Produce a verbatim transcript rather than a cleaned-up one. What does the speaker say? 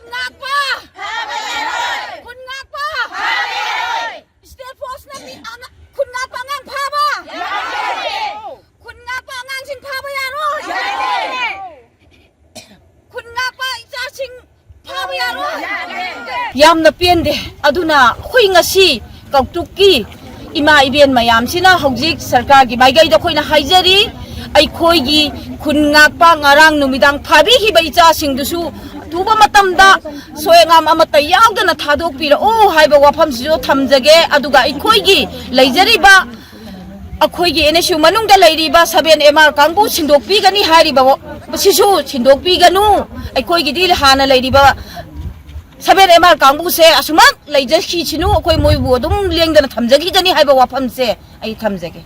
ꯉꯥꯛꯄ! ꯈꯨꯟ ꯉꯥꯛꯄ! ꯁ꯭ꯇꯦꯠ ꯐꯣꯔꯁꯅ ꯃꯤ ꯑꯉ-, ꯈꯨꯟ ꯉꯥꯛꯄ ꯑꯉꯥꯡ ꯐꯥꯕ! ꯈꯨꯟ ꯉꯥꯛꯄ ꯑꯉꯥꯡꯁꯤꯡ ꯐꯥꯕ ꯌꯥꯔꯣꯏ! ꯈꯨꯟ ꯉꯥꯛꯄ ꯏꯆꯥꯁꯤꯡ ꯐꯥꯕ ꯌꯥꯔꯣꯏ! ꯌꯥꯝꯅ ꯄꯦꯟꯗꯦ꯫ ꯑꯗꯨꯅ ꯑꯩꯈꯣꯏ ꯉꯁꯤ ꯀꯧꯇ꯭ꯔꯨꯛꯀꯤ ꯏꯃꯥ ꯏꯕꯦꯟ ꯃꯌꯥꯝꯁꯤꯅ ꯍꯧꯖꯤꯛ ꯁꯔꯀꯥꯔꯒꯤ ꯃꯥꯏꯀꯩꯗ ꯑꯩꯈꯣꯏꯅ ꯍꯥꯏꯖꯔꯤ, ꯑꯩꯈꯣꯏꯒꯤ ꯈꯨꯟ ꯉꯥꯛꯄ ꯉꯔꯥꯡ ꯅꯨꯃꯤꯗꯥꯡ ꯐꯥꯕꯤꯈꯤꯕ ꯏꯆꯥꯁꯤꯡꯗꯨꯁꯨ ꯑꯊꯨꯕ ꯃꯇꯝꯗ ꯁꯣꯏ ꯑꯉꯥꯝ ꯑꯃꯠꯇ ꯌꯥꯎꯗꯅ ꯊꯥꯗꯣꯛꯄꯤꯔꯛꯎ ꯍꯥꯏꯕ ꯋꯥꯐꯝꯁꯤꯁꯨ ꯊꯝꯖꯒꯦ꯫ ꯑꯗꯨꯒ ꯑꯩꯈꯣꯏꯒꯤ ꯂꯩꯖꯔꯤꯕ, ꯑꯩꯈꯣꯏꯒꯤ ꯑꯦꯟ ꯑꯦꯁ ꯌꯨ ꯃꯅꯨꯡꯗ ꯂꯩꯔꯤꯕ ꯁꯚꯦꯟ ꯑꯦꯝ ꯑꯥꯔ ꯀꯥꯡꯕꯨ ꯁꯤꯟꯗꯣꯛꯄꯤꯒꯅꯤ ꯍꯥꯏꯔꯤꯕ ꯁꯤꯁꯨ ꯁꯤꯟꯗꯣꯛꯄꯤꯒꯅꯨ꯫ ꯑꯩꯈꯣꯏꯒꯤꯗꯤ ꯍꯥꯟꯅ ꯂꯩꯔꯤꯕ ꯁꯚꯦꯟ ꯑꯦꯝ ꯑꯥꯔ ꯀꯥꯡꯕꯨꯁꯦ ꯑꯁꯨꯃꯛ ꯂꯩꯖꯈꯤꯁꯤꯅꯨ, ꯑꯩꯈꯣꯏ ꯃꯣꯏꯕꯨ ꯑꯗꯨꯝ ꯂꯦꯡꯗꯅ ꯊꯝꯖꯈꯤꯒꯅꯤ ꯍꯥꯏꯕ ꯋꯥꯐꯝꯁꯦ ꯑꯩ ꯊꯝꯖꯒꯦ꯫